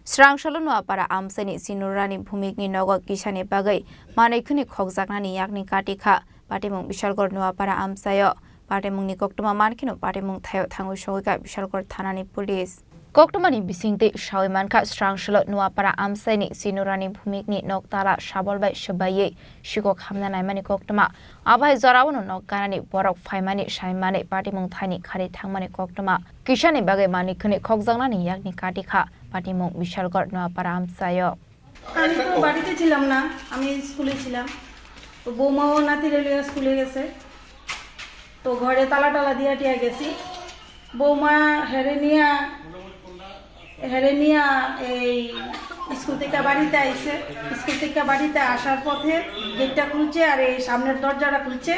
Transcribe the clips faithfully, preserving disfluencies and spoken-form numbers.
Srangsalo Nuapara amchaini Sinurani Bhumikni nogo kisani bagwi manwi khwnwi khokjaknani yakni kati kha. Patimung Bishalgarh Nuapara amchaio. Patimungni koktwma mankheno patimung thaio thangwi sogwi kha Bishalgarh thanani police. Koktwmani bisingtwi sawi mankha, Srangsalo Nuapara amchaini Sinurani Bhumikni noktala sabol bai swbaiwi sikok hamna naimani koktwma. Abai joraono nok ganani borok phaimani saimani patimung thaini khari thangmani koktwma. Kisani bagwi manwi khwnwi khokjaknani yakni kati kha patimung Bishalgarh Nuapara amchaio. আমি তো বাড়িতে ছিলাম না, আমি স্কুলে ছিলাম। তো বৌমাও নাতিরে লইয়া স্কুলে গেছে। তো ঘরে তালা টালা দিয়া টিয়া গেছি। বৌমা হেরে নিয়া, হেরে নিয়া এই স্কুল থেকে বাড়িতে আইছে। স্কুল থেকে বাড়িতে আসার পথে গেটটা খুলছে আর এই সামনের দরজাটা খুলছে।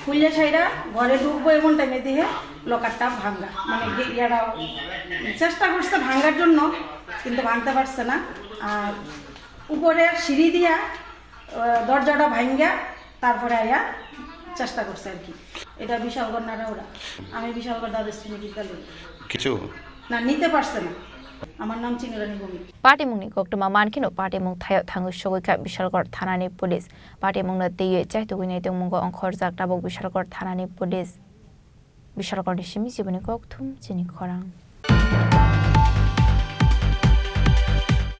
খুললে সাইরা ঘরে ঢুকবো এমন টাইমে দেখে লকারটা ভাঙা, মানে গে-, ইয়াটা চেষ্টা করছে ভাঙার জন্য, কিন্তু ভাঙতে পারছে না। আর উপরে সিঁড়ি দিয়া, আহ, দরজাটা ভাঙ্গা, তারপরে আয়া চেষ্টা করছে আর কি। এটা বিশালগড় নারাউরা, আমি বিশালগড় দ্বাদশ শ্রেণী বিদ্যালয়। কিছু? না, নিতে পারছে না। আমার নাম চিনুরানী Bhowmik. Patimungni koktwma mankheno patimung thaio thangwi sogwi kha Bishalgarh thanani police. Patimungno twiwi chaitugwi naitongmungo ongkhorjak tabuk Bishalgarh thanani police. Bishalgarhni simi jiboni kokthum chini khorang.